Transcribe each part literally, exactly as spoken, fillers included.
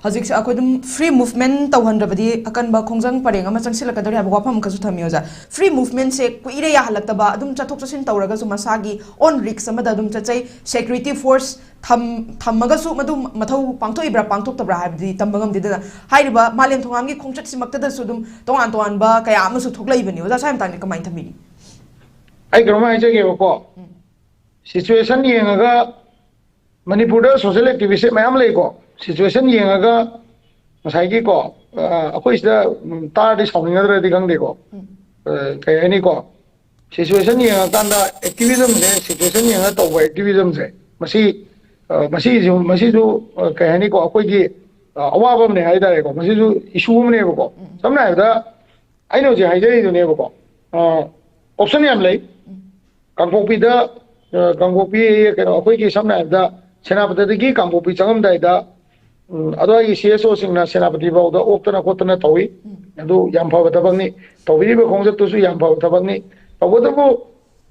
ꯍꯧꯖꯤꯛꯁꯦ ꯑꯩꯈꯣꯏ ꯑꯗꯨꯝ free movement ꯇꯧꯍꯟꯗ꯭ꯔꯕꯗꯤ ꯑꯀꯟꯕ ꯈꯣꯡꯖꯪ ꯄꯔꯦꯡ ꯑꯃ ꯆꯪꯁꯤꯜꯂꯛꯀꯗꯧꯔꯤ ꯍꯥꯏꯕ ꯋꯥꯐꯝ ꯑꯃꯈꯛꯁꯨ ꯊꯝꯃꯤ ꯑꯣꯖꯥ꯫ Free movementꯁꯦ ꯀꯨꯏꯔꯦ ꯌꯥꯍꯜꯂꯛꯇꯕ, ꯑꯗꯨꯝ ꯆꯠꯊꯣꯛ ꯆꯠꯁꯤꯟ ꯇꯧꯔꯒꯁꯨ ꯃꯁꯥꯒꯤ own risk ꯑꯃꯗ ꯑꯗꯨꯝ ꯆꯠꯆꯩ꯫ Security force ꯊꯝ ꯊꯝꯃꯒꯁꯨ ꯃꯗꯨ ꯃꯊꯧ ꯄꯥꯡꯊꯣꯛꯏꯕ꯭ꯔꯥ ꯄꯥꯡꯊꯣꯛꯇꯕ꯭ꯔꯥ ꯍꯥꯏꯕꯗꯤ ꯇꯝꯕ ꯉꯝꯗꯦ꯫ ꯑꯗꯨꯅ ꯍꯥꯏꯔꯤꯕ ꯃꯥꯂꯦꯝ ꯊꯣꯡꯒꯥꯡꯒꯤ ꯈꯣꯡꯆꯠꯁꯤꯃꯛꯇꯗꯁꯨ ꯑꯗꯨꯝ ꯇꯣꯉꯥꯟ ꯇꯣꯉꯥꯟꯕ ꯀꯌꯥ ꯑꯃꯁꯨ ꯊꯣꯛꯂꯛꯏꯕꯅꯤ꯫ ꯑꯣꯖꯥ, ꯁ꯭ꯋꯥꯏ ꯃꯇꯥꯡꯗ ꯀꯃꯥꯏꯅ ꯊꯝꯕꯤꯅꯤ? ꯑꯩ ꯀꯩꯅꯣꯝ ꯍꯥꯏꯖꯒꯦꯕꯀꯣ꯫ ꯎꯝ꯫ Situation ꯌꯦꯡꯉꯒ, ꯃꯅꯤꯄꯨꯔꯗ social activist ꯃꯌꯥꯝ ꯂꯩꯀꯣ꯫ Situation ꯌꯦꯡꯉꯒ ꯉꯁꯥꯏꯒꯤꯀꯣ, ꯑ, ꯑꯩꯈꯣꯏ ꯁꯤꯗ, ꯎꯝ, ꯇꯥꯔꯗꯤ ꯁꯥꯎꯅꯤꯡꯒꯗ꯭ꯔꯗꯤ ꯈꯪꯗꯦꯀꯣ꯫ ꯎꯝ꯫ ꯑ, ꯀꯩ ꯍꯥꯏꯅꯤꯀꯣ, situation ꯌꯦꯡꯉꯀꯥꯟꯗ activismꯁꯦ, situation ꯌꯦꯡꯉꯒ ꯇꯧꯕ activismꯁꯦ, ꯃꯁꯤ, ꯑ, ꯃꯁꯤꯁꯨ ꯃꯁꯤꯁꯨ ꯑ, ꯀꯩ ꯍꯥꯏꯅꯤꯀꯣ, ꯑꯩꯈꯣꯏꯒꯤ, ꯑ, ꯑꯋꯥꯕ ꯑꯃꯅꯦ ꯍꯥꯏꯇꯥꯔꯦꯀꯣ꯫ ꯃꯁꯤꯁꯨ issue ꯑꯃꯅꯦꯕꯀꯣ꯫ ꯎꯝ꯫ ꯁꯝꯅ ꯍꯥꯏꯔꯕꯗ, ꯑꯩꯅ ꯍꯧꯖꯤꯛ ꯍꯥꯏꯖꯔꯤꯗꯨꯅꯦꯕꯀꯣ꯫ ꯑ, option ꯌꯥꯝ ꯂꯩ꯫ ꯎꯝ꯫ ꯀꯥꯡꯄꯣꯛꯄꯤꯗ, ꯑ, ꯀꯥꯡꯄꯣꯛꯄꯤ, ꯀꯩꯅꯣ, ꯑꯩꯈꯣꯏꯒꯤ ꯁꯝꯅ ꯍꯥꯏꯔꯕꯗ ꯁꯦꯅꯥꯄꯇꯤꯗꯒꯤ ꯀꯥꯡꯄꯣꯛꯄꯤ ꯆꯪꯉꯝꯗꯥꯏꯗ, ꯎꯝ, ꯑꯗꯨꯋꯥꯏꯒꯤ CSOꯁꯤꯡꯅ ꯁꯦꯅꯥꯄꯇꯤ ꯐꯥꯎꯗ ꯑꯣꯛꯇꯅ ꯈꯣꯠꯇꯅ ꯇꯧꯏ꯫ ꯎꯝ꯫ ꯑꯗꯨ ꯌꯥꯝ ꯐꯕ ꯊꯕꯛꯅꯤ꯫ ꯇꯧꯕꯤꯔꯤꯕ ꯈꯣꯡꯆꯠꯇꯨꯁꯨ ꯌꯥꯝ ꯐꯕ ꯊꯕꯛꯅꯤ꯫ ꯇꯧꯕꯇꯕꯨ,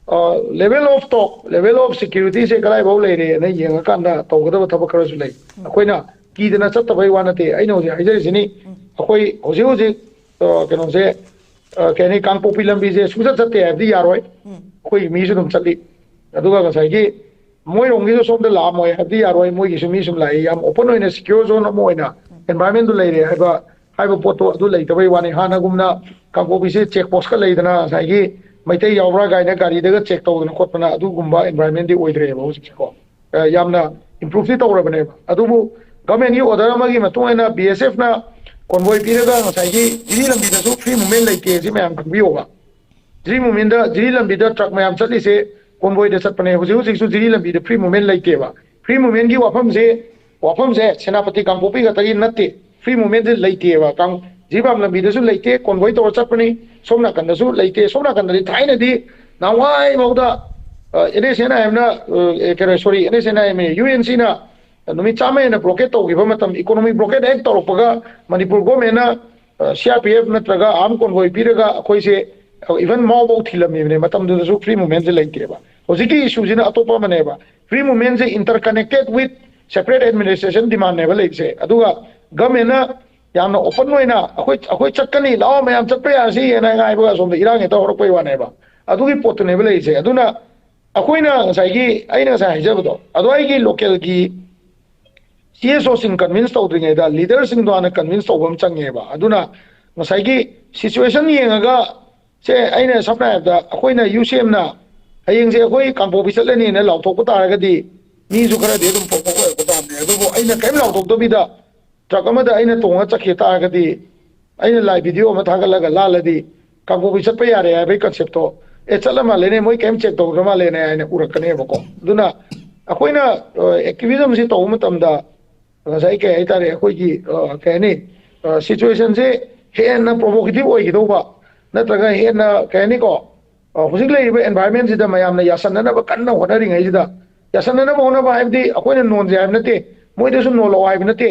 ꯑ, level of talk, level of securityꯁꯦ ꯀꯗꯥꯏꯐꯥꯎ ꯂꯩꯔꯦꯅ ꯌꯦꯡꯉꯀꯥꯟꯗ ꯇꯧꯒꯗꯕ ꯊꯕꯛ ꯈꯔꯁꯨ ꯂꯩ꯫ ꯑꯩꯈꯣꯏꯅ ꯀꯤꯗꯅ ꯆꯠꯇꯕꯩ ꯋꯥ ꯅꯠꯇꯦ꯫ ꯑꯩꯅ ꯍꯧꯖꯤꯛ ꯍꯥꯏꯖꯔꯤꯁꯤꯅꯤ꯫ ꯑꯩꯈꯣꯏ ꯍꯧꯖꯤꯛ ꯍꯧꯖꯤꯛ, ꯑ, ꯀꯩꯅꯣꯁꯦ, ꯑ, ꯀꯩ ꯍꯥꯏꯅꯤ, ꯀꯥꯡꯄꯣꯛꯄꯤ ꯂꯝꯕꯤꯁꯦ ꯁꯨꯡꯆꯠ ꯆꯠꯇꯦ ꯍꯥꯏꯕꯗꯤ ꯌꯥꯔꯣꯏ꯫ ꯎꯝ꯫ ꯑꯩꯈꯣꯏꯒꯤ ꯃꯤꯁꯨ ꯑꯗꯨꯝ ꯆꯠꯂꯤ꯫ ꯑꯗꯨꯒ ꯉꯁꯥꯏꯒꯤ ꯃꯣꯏꯔꯣꯝꯒꯤꯁꯨ ꯁꯣꯝꯗ ꯂꯥꯛꯑꯝꯃꯣꯏ ꯍꯥꯏꯕꯗꯤ ꯌꯥꯔꯣꯏ, ꯃꯣꯏꯒꯤꯁꯨ ꯃꯤ ꯁꯨꯝ ꯂꯥꯛꯏ꯫ ꯌꯥꯝ open ꯑꯣꯏꯅ secure zone ꯑꯃ ꯑꯣꯏꯅ environmentꯗꯨ ꯂꯩꯔꯦ ꯍꯥꯏꯕ, ꯍꯥꯏꯕ ꯄꯣꯠꯇꯣ ꯑꯗꯨ ꯂꯩꯇꯕꯩ ꯋꯥꯅꯤ꯫ ꯍꯥꯟꯅꯒꯨꯝꯅ ꯀꯥꯡꯄꯣꯛꯄꯤꯁꯦ check postꯀ ꯂꯩꯗꯅ ꯉꯁꯥꯏꯒꯤ ꯃꯩꯇꯩ ꯌꯥꯎꯕ꯭ꯔꯥ ꯀꯥꯏꯅ ꯒꯥꯔꯤꯗꯒ check ꯇꯧꯗꯅ ꯈꯣꯠꯇꯅ ꯑꯗꯨꯒꯨꯝꯕ environmentꯗꯤ ꯑꯣꯏꯗ꯭ꯔꯦꯕ ꯍꯧꯖꯤꯛꯁꯦꯀꯣ꯫ ꯑ, ꯌꯥꯝꯅ improveꯗꯤ ꯇꯧꯔꯕꯅꯦꯕ꯫ ꯑꯗꯨꯕꯨ governmentꯀꯤ order ꯑꯃꯒꯤ ꯃꯇꯨꯡ ꯏꯟꯅ BSFꯅ convoy ꯄꯤꯔꯒ ꯉꯁꯥꯏꯒꯤ ꯖꯤꯔꯤ ꯂꯝꯕꯤꯗꯁꯨ free movement ꯂꯩꯇꯦ, ꯁꯤ ꯃꯌꯥꯝ ꯈꯪꯕꯤꯌꯣꯕ꯫ ꯖꯤꯔꯤ movementꯗ, ꯖꯤꯔꯤ ꯂꯝꯕꯤꯗ truck ꯃꯌꯥꯝ ꯆꯠꯂꯤꯁꯦ convoyꯗ ꯆꯠꯄꯅꯦ꯫ ꯍꯧꯖꯤꯛ ꯍꯧꯖꯤꯛꯁꯨ ꯖꯤꯔꯤ ꯂꯝꯕꯤꯗ free movement ꯂꯩꯇꯦꯕ꯫ Free movementꯀꯤ ꯋꯥꯐꯝꯁꯦ, ꯋꯥꯐꯝꯁꯦ ꯁꯦꯅꯥꯄꯇꯤ ꯀꯥꯡꯄꯣꯛꯄꯤ ꯈꯛꯇꯒꯤ ꯅꯠꯇꯦ꯫ Free movementꯁꯦ ꯂꯩꯇꯦꯕ꯫ ꯀꯥꯡ-, ꯖꯤꯔꯤꯕꯥꯝ ꯂꯝꯕꯤꯗꯁꯨ ꯂꯩꯇꯦ, convoy ꯇꯧꯔ ꯆꯠꯄꯅꯤ꯫ ꯁꯣꯝ ꯅꯥꯀꯟꯗꯁꯨ ꯂꯩꯇꯦ꯫ ꯁꯣꯝ ꯅꯥꯀꯟꯗꯗꯤ ꯊꯥꯏꯅꯗꯤ ꯅꯍꯥꯟꯋꯥꯏꯐꯥꯎꯗ, ꯑ, NSNIMꯅ, ꯑ, ꯑꯦ, ꯀꯩꯅꯣ, sorry, NSNIM, UNCꯅ ꯅꯨꯃꯤꯠ ꯆꯥꯝꯃ ꯍꯦꯟꯅ blockade ꯇꯧꯈꯤꯕ ꯃꯇꯝ, economic blockade ꯍꯦꯛ ꯇꯧꯔꯛꯄꯒ ꯃꯅꯤꯄꯨꯔ governmentꯅ, ꯑ, CRPF ꯅꯠꯇ꯭ꯔꯒ armed convoy ꯄꯤꯔꯒ ꯑꯩꯈꯣꯏꯁꯦ, even ꯃꯥꯎꯐꯧ ꯊꯤꯜꯂꯝꯃꯤꯕꯅꯦ꯫ ꯃꯇꯝꯗꯨꯗꯁꯨ free movementꯁꯦ ꯂꯩꯇꯦꯕ꯫ ꯍꯧꯖꯤꯛꯀꯤ issueꯁꯤꯅ ꯑꯇꯣꯞꯄ ꯑꯃꯅꯦꯕ꯫ Free movementꯁꯦ interconnected with separate administration demandꯅꯦꯕ ꯂꯩꯔꯤꯁꯦ꯫ ꯑꯗꯨꯒ ꯒꯃꯦꯟꯅ ꯌꯥꯝꯅ ꯑꯣꯄꯟ ꯑꯣꯏꯅ ꯑꯩꯈꯣꯏ ꯑꯩꯈꯣꯏ ꯆꯠꯀꯅꯤ, ꯂꯥꯛꯑꯣ ꯃꯌꯥꯝ ꯆꯠꯄ ꯌꯥꯔꯁꯤ ꯍꯥꯏꯅ ꯉꯥꯏꯕꯒ ꯑꯁꯣꯝꯗ ꯏꯔꯥꯡ ꯍꯦꯛꯇ ꯍꯧꯔꯛꯄꯩ ꯋꯥꯅꯦꯕ꯫ ꯑꯗꯨꯒꯤ ꯄꯣꯠꯇꯨꯅꯦꯕ ꯂꯩꯔꯤꯁꯦ꯫ ꯑꯗꯨꯅ ꯑꯩꯈꯣꯏꯅ ꯉꯁꯥꯏꯒꯤ ꯑꯩꯅ ꯉꯁꯥꯏ ꯍꯥꯏꯖꯕꯗꯣ, ꯑꯗꯣ ꯑꯩꯒꯤ ꯂꯣꯀꯦꯜꯒꯤ ꯁꯤ ꯑꯦꯁ ꯑꯣꯁꯤꯡ ꯀꯟꯚꯤꯟꯁ ꯇꯧꯗ꯭ꯔꯤꯉꯩꯗ ꯂꯤꯗꯔꯁꯤꯡꯗꯣ ꯍꯥꯟꯅ ꯀꯟꯚꯤꯟꯁ ꯇꯧꯕ ꯑꯃ ꯆꯪꯉꯦꯕ꯫ ꯑꯗꯨꯅ ꯉꯁꯥꯏꯒꯤ ꯁꯤꯆꯨꯋꯦꯁꯟ ꯌꯦꯡꯉꯒ, ꯁꯦ ꯑꯩꯅ ꯁꯝꯅ ꯍꯥꯏꯔꯕꯗ ꯑꯩꯈꯣꯏꯅ ꯌꯨ ꯁꯤ ꯑꯦꯝꯅ ꯍꯌꯦꯡꯁꯦ ꯑꯩꯈꯣꯏ ꯀꯥꯡꯄꯣꯛꯄꯤ ꯆꯠꯂꯅꯤꯅ ꯂꯥꯎꯊꯣꯛꯄ ꯇꯥꯔꯒꯗꯤ ꯃꯤꯁꯨ ꯈꯔꯗꯤ ꯑꯗꯨꯝ ꯄꯣꯛꯄ ꯑꯣꯏꯔꯛꯄ ꯇꯥꯕꯅꯦ꯫ ꯑꯗꯨꯕꯨ ꯑꯩꯅ ꯀꯔꯤꯝ ꯂꯥꯎꯊꯣꯛꯇꯕꯤꯗ ꯇ꯭ꯔꯛ ꯑꯃꯗ ꯑꯩꯅ ꯇꯣꯡꯉ ꯆꯠꯈꯤ ꯇꯥꯔꯒꯗꯤ, ꯑꯩꯅ ꯂꯥꯏꯚ ꯚꯤꯗꯤꯑꯣ ꯑꯃ ꯊꯥꯒꯠꯂꯒ ꯂꯥꯜꯂꯗꯤ ꯀꯥꯡꯄꯣꯛꯄꯤ ꯆꯠꯄ ꯌꯥꯔꯦ ꯍꯥꯏꯕꯒꯤ ꯀꯟꯁꯦꯞꯇꯣ, ꯑꯦ, ꯆꯠꯂ ꯃꯥꯜꯂꯦꯅꯦ, ꯃꯣꯏ ꯀꯔꯤꯝ ꯆꯦꯛ ꯇꯧꯗ꯭ꯔ ꯃꯥꯜꯂꯦꯅꯦ ꯍꯥꯏꯅ ꯎꯔꯛꯀꯅꯦꯕꯀꯣ꯫ ꯑꯗꯨꯅ ꯑꯩꯈꯣꯏꯅ ꯑꯦꯛꯇꯤꯚꯤꯖꯝꯁꯤ ꯇꯧꯕ ꯃꯇꯝꯗ ꯉꯁꯥꯏ ꯀꯩ ꯍꯥꯏꯇꯥꯔꯦ, ꯑꯩꯈꯣꯏꯒꯤ ꯑ, ꯀꯩ ꯍꯥꯏꯅꯤ, ꯁꯤꯆꯨꯋꯦꯁꯟꯁꯦ ꯍꯦꯟꯅ ꯄ꯭ꯔꯣꯚꯣꯀꯦꯇꯤꯚ ꯑꯣꯏꯒꯗꯧꯕ ꯅꯠꯇ꯭ꯔꯒ ꯍꯦꯟꯅ ꯀꯩ ꯍꯥꯏꯅꯤꯀꯣ, ꯑ, ꯍꯧꯖꯤꯛ ꯂꯩꯔꯤꯕ ꯑꯦꯟꯚꯥꯏꯔꯟꯃꯦꯟꯁꯤꯗ ꯃꯌꯥꯝꯅ ꯌꯥꯁꯟꯅꯅꯕ ꯀꯟꯅ ꯍꯣꯠꯅꯔꯤꯉꯩꯁꯤꯗ, ꯌꯥꯁꯟꯅꯅꯕ ꯍꯣꯠꯅꯕ ꯍꯥꯏꯕꯗꯤ ꯑꯩꯈꯣꯏꯅ ꯅꯣꯟꯁꯦ ꯍꯥꯏꯕ ꯅꯠꯇꯦ, ꯃꯣꯏꯗꯁꯨ ꯅꯣꯜꯂꯛꯑꯣ ꯍꯥꯏꯕ ꯅꯠꯇꯦ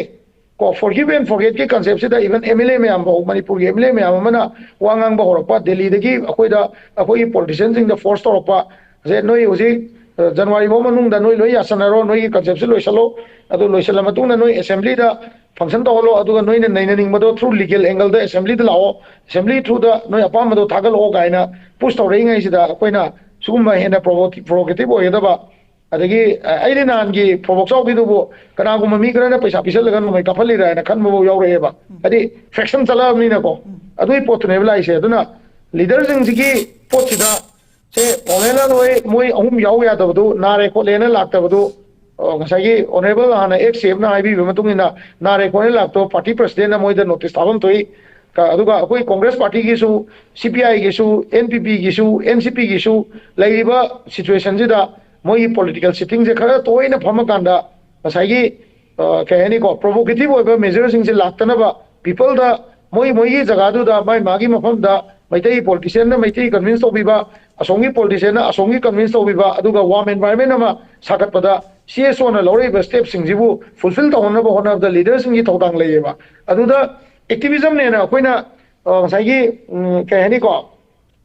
ꯀꯣ꯫ Forgive and forgetꯀꯤ ꯀꯟꯁꯦꯞꯁꯤꯗ ꯏꯚꯟ ꯑꯦꯝ ꯑꯦꯜ ꯑꯦ ꯃꯌꯥꯝ ꯐꯥꯎ, ꯃꯅꯤꯄꯨꯔꯒꯤ ꯑꯦꯝ ꯑꯦꯜ ꯑꯦ ꯃꯌꯥꯝ ꯑꯃꯅ ꯋꯥ ꯉꯥꯡꯕ ꯍꯧꯔꯛꯄ, ꯗꯦꯜꯂꯤꯗꯒꯤ ꯑꯩꯈꯣꯏꯗ, ꯑꯩꯈꯣꯏꯒꯤ ꯄꯣꯂꯤꯇꯤꯁꯤꯌꯟꯁꯤꯡꯗ ꯐꯣꯔꯁ ꯇꯧꯔꯛꯄ, ꯁꯦ ꯅꯣꯏ ꯍꯧꯖꯤꯛ ꯑ, ꯖꯅꯋꯥꯔꯤ ꯐꯥꯎ ꯃꯅꯨꯡꯗ ꯅꯣꯏ ꯂꯣꯏ ꯌꯥꯁꯟꯅꯔꯣ, ꯅꯣꯏꯒꯤ ꯀꯟꯁꯦꯞꯁꯤ ꯂꯣꯏꯁꯜꯂꯣ, ꯑꯗꯨ ꯂꯣꯏꯁꯜꯂ ꯃꯇꯨꯡꯗ ꯅꯣꯏ ꯑꯦꯁꯦꯝꯕ꯭ꯂꯤꯗ ꯐꯪꯁꯟ ꯇꯧꯍꯜꯂꯣ, ꯑꯗꯨꯒ ꯅꯣꯏꯅ ꯅꯩꯅꯅꯤꯡꯕꯗꯣ ꯊ꯭ꯔꯨ ꯂꯤꯒꯦꯜ ꯑꯦꯡꯒꯜꯗ ꯑꯦꯁꯦꯝꯕ꯭ꯂꯤꯗ ꯂꯥꯛꯑꯣ, ꯑꯦꯁꯦꯝꯕ꯭ꯂꯤ ꯊ꯭ꯔꯨꯗ ꯅꯣꯏ ꯑꯄꯥꯝꯕꯗꯣ ꯊꯥꯒꯠꯂꯛꯑꯣ ꯀꯥꯏꯅ ꯄꯨꯁ ꯇꯧꯔꯛꯏꯉꯩꯁꯤꯗ ꯑꯩꯈꯣꯏꯅ ꯁꯤꯒꯨꯝꯕ ꯍꯦꯟꯅ ꯄ꯭ꯔꯣꯚꯣꯀꯦꯇꯤꯚ ꯑꯣꯏꯒꯗꯕ, ꯑꯗꯒꯤ ꯑ, ꯑꯩꯗꯤ ꯅꯍꯥꯟꯒꯤ ꯐꯣꯕꯣꯛ ꯆꯥꯎꯕꯤꯗꯨꯕꯨ ꯀꯅꯥꯒꯨꯝꯕ ꯃꯤ ꯈꯔꯅ ꯄꯩꯁꯥ ꯄꯤꯁꯜꯂꯒ ꯅꯣꯡꯃꯩ ꯀꯥꯞꯍꯜꯂꯤꯔꯥ ꯍꯥꯏꯅ ꯈꯟꯕꯐꯥꯎ ꯌꯥꯎꯔꯛꯑꯦꯕ꯫ ꯍꯥꯏꯗꯤ ꯐ꯭ꯔꯦꯛꯁꯟ ꯆꯠꯂꯛꯑꯕꯅꯤꯅꯀꯣ, ꯑꯗꯨꯒꯤ ꯄꯣꯠꯇꯨꯅꯦꯕ ꯂꯥꯛꯏꯁꯦ꯫ ꯑꯗꯨꯅ ꯂꯤꯗꯔꯁꯤꯡꯁꯤꯒꯤ ꯄꯣꯠꯁꯤꯗ ꯁꯦ ꯄꯥꯎꯃꯦꯂꯥꯟ ꯍꯣꯏ ꯃꯣꯏ ꯑꯍꯨꯝ ꯌꯥꯎ ꯌꯥꯗꯕꯗꯨ, ꯅꯥꯔꯦ ꯈꯣꯠꯂꯦꯅ ꯂꯥꯛꯇꯕꯗꯨ, ꯑ, ꯉꯁꯥꯏꯒꯤ ꯑꯣꯅꯔꯦꯕꯜ ꯍꯥꯟꯅ ꯑꯦꯛꯁ ꯁꯤ ꯑꯦꯐꯅ ꯍꯥꯏꯕꯤꯕ ꯃꯇꯨꯡ ꯏꯟꯅ ꯅꯥꯔꯦ ꯈꯣꯠꯂꯦ ꯂꯥꯛꯇꯕ ꯄꯥꯔꯇꯤ ꯄ꯭ꯔꯁꯤꯗꯦꯟꯅ ꯃꯣꯏꯗ ꯅꯣꯇꯤꯁ ꯊꯥꯐꯝ ꯊꯣꯛꯏ꯫ ꯀ-, ꯑꯗꯨꯒ ꯑꯩꯈꯣꯏ ꯀꯣꯡꯒ꯭ꯔꯦꯁ ꯄꯥꯔꯇꯤꯒꯤꯁꯨ, ꯁꯤ ꯄꯤ ꯑꯥꯏꯒꯤꯁꯨ, ꯑꯦꯟ ꯄꯤ ꯄꯤꯒꯤꯁꯨ, ꯑꯦꯟ ꯁꯤ ꯄꯤꯒꯤꯁꯨ ꯂꯩꯔꯤꯕ ꯁꯤꯆꯨꯋꯦꯁꯟꯁꯤꯗ ꯃꯣꯏꯒꯤ ꯄꯣꯂꯤꯇꯤꯀꯦꯜ ꯁꯤꯠꯇꯤꯡꯁꯦ ꯈꯔ ꯇꯣꯏꯅ ꯐꯝꯃꯀꯥꯟꯗ ꯉꯁꯥꯏꯒꯤ, ꯑ, ꯀꯩ ꯍꯥꯏꯅꯤꯀꯣ, ꯄ꯭ꯔꯣꯚꯣꯀꯦꯇꯤꯚ ꯑꯣꯏꯕ ꯃꯦꯖꯔꯁꯤꯡꯁꯦ ꯂꯥꯛꯇꯅꯕ ꯄꯤꯄꯜꯗ ꯃꯣꯏ ꯃꯣꯏꯒꯤ ꯖꯒꯥꯗꯨꯗ ꯃꯥꯏ ꯃꯥꯒꯤ ꯃꯐꯝꯗ ꯃꯩꯇꯩ ꯄꯣꯂꯤꯇꯤꯁꯤꯌꯟꯅ ꯃꯩꯇꯩ ꯀꯟꯚꯤꯟꯁ ꯇꯧꯕꯤꯕ, ꯑꯁꯣꯝꯒꯤ ꯄꯣꯂꯤꯇꯤꯁꯤꯌꯟꯅ ꯑꯁꯣꯝꯒꯤ ꯀꯟꯚꯤꯟꯁ ꯇꯧꯕꯤꯕ, ꯑꯗꯨꯒ ꯋꯥꯔꯝ ꯑꯦꯟꯚꯥꯏꯔꯟꯃꯦꯟ ꯑꯃ ꯁꯥꯒꯠꯄꯗ ꯁꯤ ꯑꯦꯁ ꯑꯣꯅ ꯂꯧꯔꯛꯏꯕ ꯁ꯭ꯇꯦꯞꯁꯤꯡꯁꯤꯕꯨ ꯐꯨꯜꯐꯤꯜ ꯇꯧꯍꯟꯅꯕ ꯍꯣꯠꯅꯕꯗ ꯂꯤꯗꯔꯁꯤꯡꯒꯤ ꯊꯧꯗꯥꯡ ꯂꯩꯌꯦꯕ꯫ ꯑꯗꯨꯗ ꯑꯦꯛꯇꯤꯚꯤꯖꯝꯅꯦꯅ ꯑꯩꯈꯣꯏꯅ, ꯑ, ꯉꯁꯥꯏꯒꯤ, ꯎꯝ, ꯀꯩ ꯍꯥꯏꯅꯤꯀꯣ,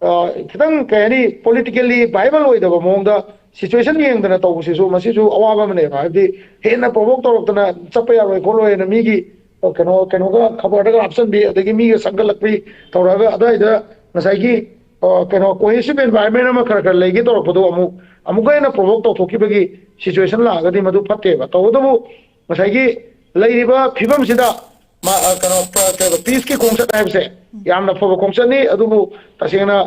ꯑ, ꯈꯤꯇꯪ, ꯀꯩ ꯍꯥꯏꯅꯤ, ꯄꯣꯂꯤꯇꯤꯀꯦꯜꯂꯤ ꯚꯥꯏꯕꯜ ꯑꯣꯏꯗꯕ ꯃꯑꯣꯡꯗ ꯁꯤꯆꯨꯋꯦꯁꯟ ꯌꯦꯡꯗꯅ ꯇꯧꯕꯁꯤꯁꯨ, ꯃꯁꯤꯁꯨ ꯑꯋꯥꯕ ꯑꯃꯅꯦꯕ꯫ ꯍꯥꯏꯕꯗꯤ ꯍꯦꯟꯅ ꯄ꯭ꯔꯣꯚꯣꯛ ꯇꯧꯔꯛꯇꯅ ꯆꯠꯄ ꯌꯥꯔꯣꯏ ꯈꯣꯠꯂꯣꯏꯅ ꯃꯤꯒꯤ ꯑ, ꯀꯩꯅꯣ ꯀꯩꯅꯣꯒ ꯈꯕꯔꯗꯒ ꯍꯥꯞꯆꯤꯟꯕꯤ, ꯑꯗꯒꯤ ꯃꯤꯒ ꯆꯪꯈꯠꯂꯛꯄꯤ ꯇꯧꯔꯒ ꯑꯗꯨꯋꯥꯏꯗ ꯉꯁꯥꯏꯒꯤ, ꯑ, ꯀꯩꯅꯣ cohesive environment ꯑꯃ ꯈꯔ ꯈꯔ ꯂꯩꯒꯦ ꯇꯧꯔꯛꯄꯗꯣ ꯑꯃꯨꯛ ꯑꯃꯨꯛꯀ ꯍꯦꯟꯅ provoke ꯇꯧꯊꯣꯛꯈꯤꯕꯒꯤ situation ꯂꯥꯛꯑꯒꯗꯤ ꯃꯗꯨ ꯐꯠꯇꯦꯕ꯫ ꯇꯧꯕꯇꯕꯨ ꯉꯁꯥꯏꯒꯤ ꯂꯩꯔꯤꯕ ꯐꯤꯕꯝꯁꯤꯗ ꯃꯥ, ꯑ, ꯀꯩꯅꯣ, ꯄ-, ꯀꯩꯅꯣ, peace ꯀꯤ ꯈꯣꯡꯆꯠ ꯍꯥꯏꯕꯁꯦ ꯌꯥꯝꯅ ꯐꯕ ꯈꯣꯡꯆꯠꯅꯤ꯫ ꯑꯗꯨꯕꯨ ꯇꯁꯦꯡꯅ,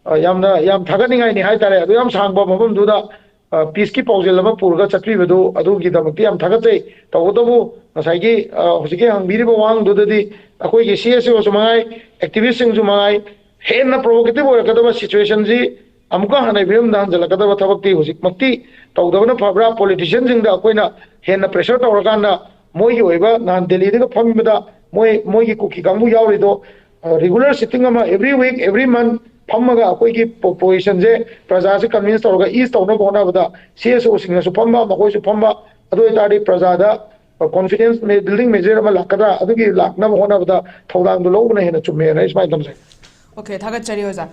ꯑ, ꯌꯥꯝꯅ, ꯌꯥꯝ ꯊꯥꯒꯠꯅꯤꯡꯉꯥꯏꯅꯤ ꯍꯥꯏꯇꯥꯔꯦ꯫ ꯑꯗꯨ ꯌꯥꯝ ꯁꯥꯡꯕ ꯃꯐꯝꯗꯨꯗ, ꯑ, peace ꯀꯤ ꯄꯥꯎꯖꯦꯜ ꯑꯃ ꯄꯨꯔꯒ ꯆꯠꯄꯤꯕꯗꯨ ꯑꯗꯨꯒꯤꯗꯃꯛꯇꯤ ꯌꯥꯝ ꯊꯥꯒꯠꯆꯩ꯫ ꯇꯧꯕꯇꯕꯨ ꯉꯁꯥꯏꯒꯤ, ꯑ, ꯍꯧꯖꯤꯛꯀꯤ ꯍꯪꯕꯤꯔꯤꯕ ꯋꯥꯍꯪꯗꯨꯗꯗꯤ ꯑꯩꯈꯣꯏꯒꯤ C S O ꯁꯨ ꯃꯉꯥꯏ, activist ꯁꯤꯡꯁꯨ ꯃꯉꯥꯏ, ꯍꯦꯟꯅ provocative ꯑꯣꯏꯔꯛꯀꯗꯕ situation ꯁꯤ ꯑꯃꯨꯛꯀ ꯍꯥꯟꯅꯒꯤ ꯐꯤꯕꯝꯗ ꯍꯟꯖꯤꯜꯂꯛꯀꯗꯕ ꯊꯕꯛꯇꯤ ꯍꯧꯖꯤꯛꯃꯛꯇꯤ ꯇꯧꯗꯕꯅ ꯐꯕ꯭ꯔꯥ? Politician ꯁꯤꯡꯗ ꯑꯩꯈꯣꯏꯅ ꯍꯦꯟꯅ pressure ꯇꯧꯔꯀꯥꯟꯗ ꯃꯣꯏꯒꯤ ꯑꯣꯏꯕ, ꯅꯍꯥꯟ ꯗꯦꯜꯂꯤꯗꯒ ꯐꯝꯕꯗ ꯃꯣꯏ, ꯃꯣꯏꯒꯤ ꯀꯨꯀꯤ ꯀꯥꯡꯕꯨ ꯌꯥꯎꯔꯤꯗꯣ, ꯑ, regular sitting ꯑꯃ every week, every month ꯐꯝꯃꯒ ꯑꯩꯈꯣꯏꯒꯤ ꯄꯣ-, position ꯁꯦ ꯄ꯭ꯔꯖꯥꯁꯦ convince ꯇꯧꯔꯒ ease ꯇꯧꯅꯕ ꯍꯣꯠꯅꯕꯗ C S O ꯁꯤꯡꯅꯁꯨ ꯐꯝꯕ, ꯃꯈꯣꯏꯁꯨ ꯐꯝꯕ, ꯑꯗꯨ ꯑꯣꯏꯇꯥꯔꯗꯤ ꯄ꯭ꯔꯖꯥꯗ, ꯑ, confidence building measure ꯑꯃ ꯂꯥꯛꯀꯗ꯭ꯔꯥ? ꯑꯗꯨꯒꯤ ꯂꯥꯛꯅꯕ ꯍꯣꯠꯅꯕꯗ ꯊꯧꯗꯥꯡꯗꯨ ꯂꯧꯕꯅ ꯍꯦꯟꯅ ꯆꯨꯝꯃꯦꯅ ꯑꯩ ꯁꯨꯃꯥꯏꯅ ꯊꯝꯖꯒꯦ꯫ Okay, ꯊꯥꯒꯠꯆꯔꯤ ꯑꯣꯖꯥ꯫